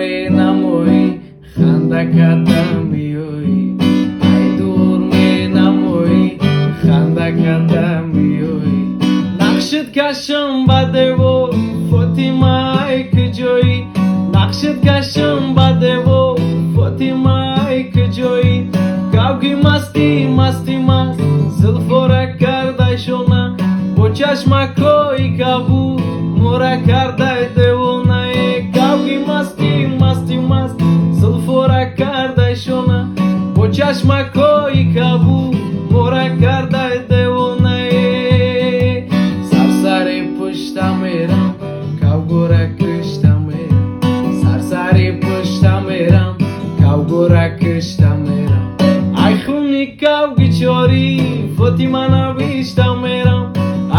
Менамоӣ, ханда карда меоӣ. Ай, дур менамоӣ, ханда карда меоӣ. Нақшит кашам ба девор, Фотима, ай, куҷоӣ? Нақшит кашам ба девор, Фотима, ай, куҷоӣ? Кавги масти, масти маст, зулфора кардай шона, бо чашмакҳои кабуд мора кардай девона. Кавги масти, масти маст, зулфора кардай шона, бо чашмакҳои кабуд мора кардай девона. Сарсари пушта мерам, кавгора кушта мерам. Сарсари пушта мерам, кавгора кушта мерам. Ай, хуни кавги чорӣ, Фотима, навишта мерам.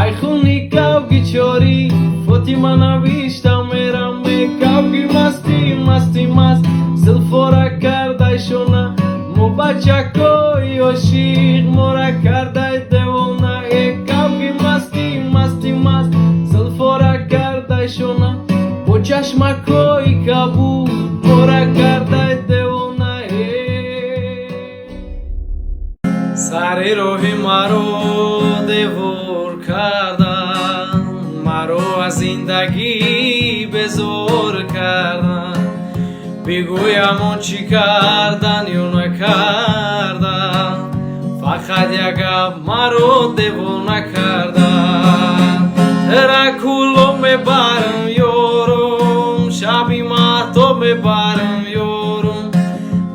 Ай, хуни кавги чорӣ, Фотима, навишта мерам. Кавги масти, масти маст, зулфора кардай шона, мо бачакои ошиқ мора кардай девона. Кавги масти, масти маст, зулфора кардай шона, бо чашмакҳои кабуд мора кардай девона. Сари роҳи маро девор кардан, маро аз зиндагӣ безор кардан. Бигӯям, он чӣ кардан ё накардан, фақат як гап: маро девона кардан. Тра куло мебарам, ёрум, шаби маҳтоб мебарам, ёрум,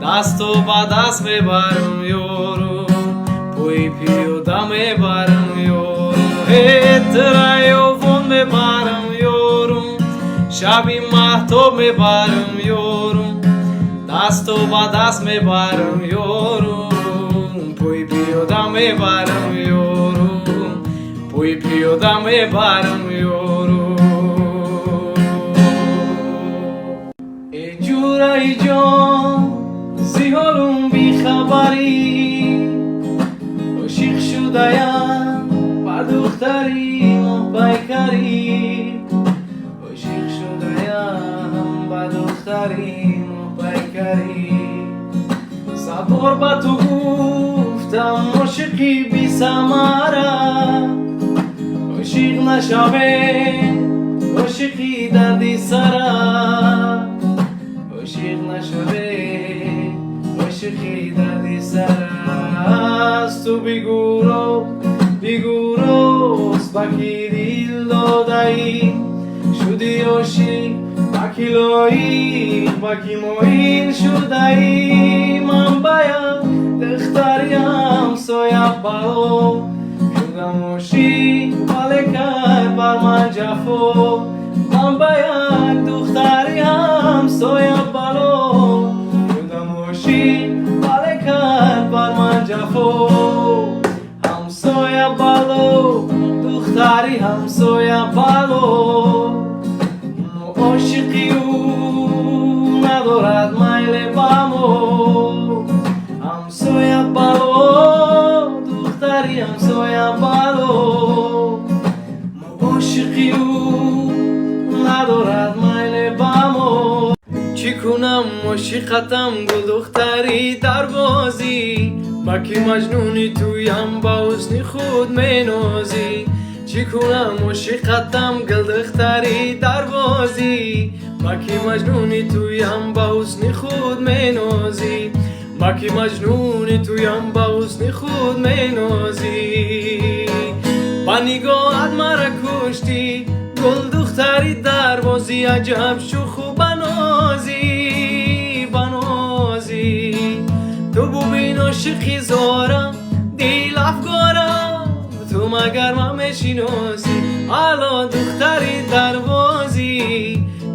дасту ба даст мебарам, ёрум, пӯи пиёда мебарам, ёрум. Тра ёвон мебарам, ёрум, шаби маҳтоб мебарам, ёрум, дасту ба даст мебарам, ёрум, пӯи пиёда мебарам, ёрум, пӯи пиёда мебарам, ёрум. Э, ҷураи ҷон, зи ҳолум бихабарӣ, ошиқ шудаям ба духтари моҳпайкарӣ, ошиқ шудаям ба духтари моҳпайкарӣ. Садбор ба ту гуфтам, ошиқи бисамара, ошиқ нашавем, ошиқи дарди сара, ошиқ нашавем, ошиқи дарди сара. Ту бигӯ, бигӯ рост, ба кӣ дил додаӣ? Шудӣ ошиқ, ба кӣ лоиқ, ба кӣ моил шудаӣ? Ман ба як духтари ҳамсоя бало шудам ошиқ, вале кард бар ман ҷафо. Ман ба як духтари ҳамсоя бало шудам ошиқ, вале кард бар ман ҷафо. Ҳамсоя бало, духтари ҳамсоя бало, мо ошиқи ӯ надорад майле ба мо. Ҳамсоя бало, духтари ҳамсоя бало, мо ошиқи ӯ надорад майле ба мо. Чӣ кунам, ошиқатам, гулдухтари дарвозӣ, ба ки маҷнуни туям, ба ҳусни худ менозӣ. Чӣ кунам, ошиқатам, гулдухтари дарвозӣ, ба ки маҷнуни туям, ба ҳусни худ менозӣ, ба ки маҷнуни туям, ба ҳусни худ менозӣ. Ба нигоҳат мара куштӣ, гулдухтари дарвозӣ, аҷаб шӯху банозӣ, банозӣ. Ту бубин, ошиқи зорам, дил афгорам, ту магар ман мешиносӣ? Ало, духтари дарвозӣ,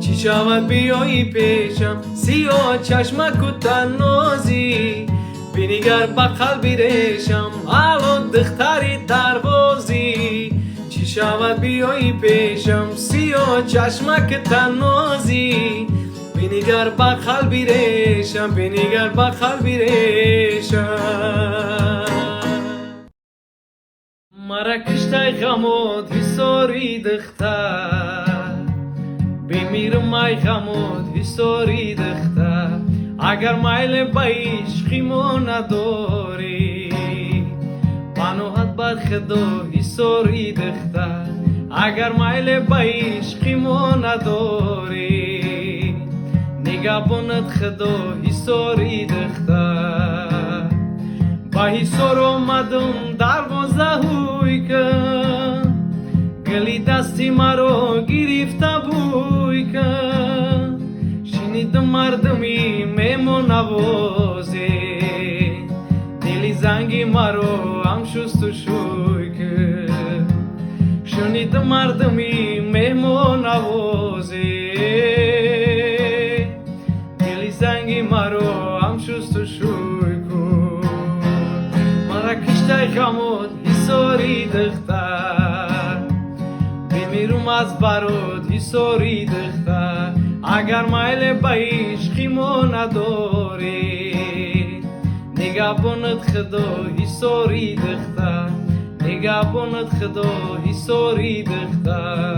чӣ шавад, биёӣ пешам? Сиёҳ чашмаку таннозӣ, бинигар ба қалби решам. Ало, духтари дарвозӣ, чӣ шавад, биёӣ пешам? Сиёҳ чашмак таннозӣ, бинигар ба қалби решам, бинигар ба қалби решам. Мара киштай ғамот ҳисори духтар. Бимирам ай ғамот, ҳисори духтар. Агар майли ба ишқи мо надорӣ, паноҳат бар Худо, ҳисори духтар. Агар майли ба ишқи мо надорӣ, нигаҳбонат Худо, ҳисори духтар. Ба ҳисор омадум, дарвоза ҳуй кун, гули дасти маро гирифта бӯй кун. Шинидум, мардуми меҳмоннавозе, дили занги маро ҳам шусту шӯй кун. Шунидум, мардуми меҳмоннавозе, дили занги маро ҳам шусту шӯй кун. Мара киштай ғамот, ҳисори духтар. Бимирум аз барот, ҳисори духтар. Агар майле ба ишқи мо надорӣ, нигаҳбонат Худо, ҳисори духтар. Нигаҳбонат Худо, ҳисори духтар.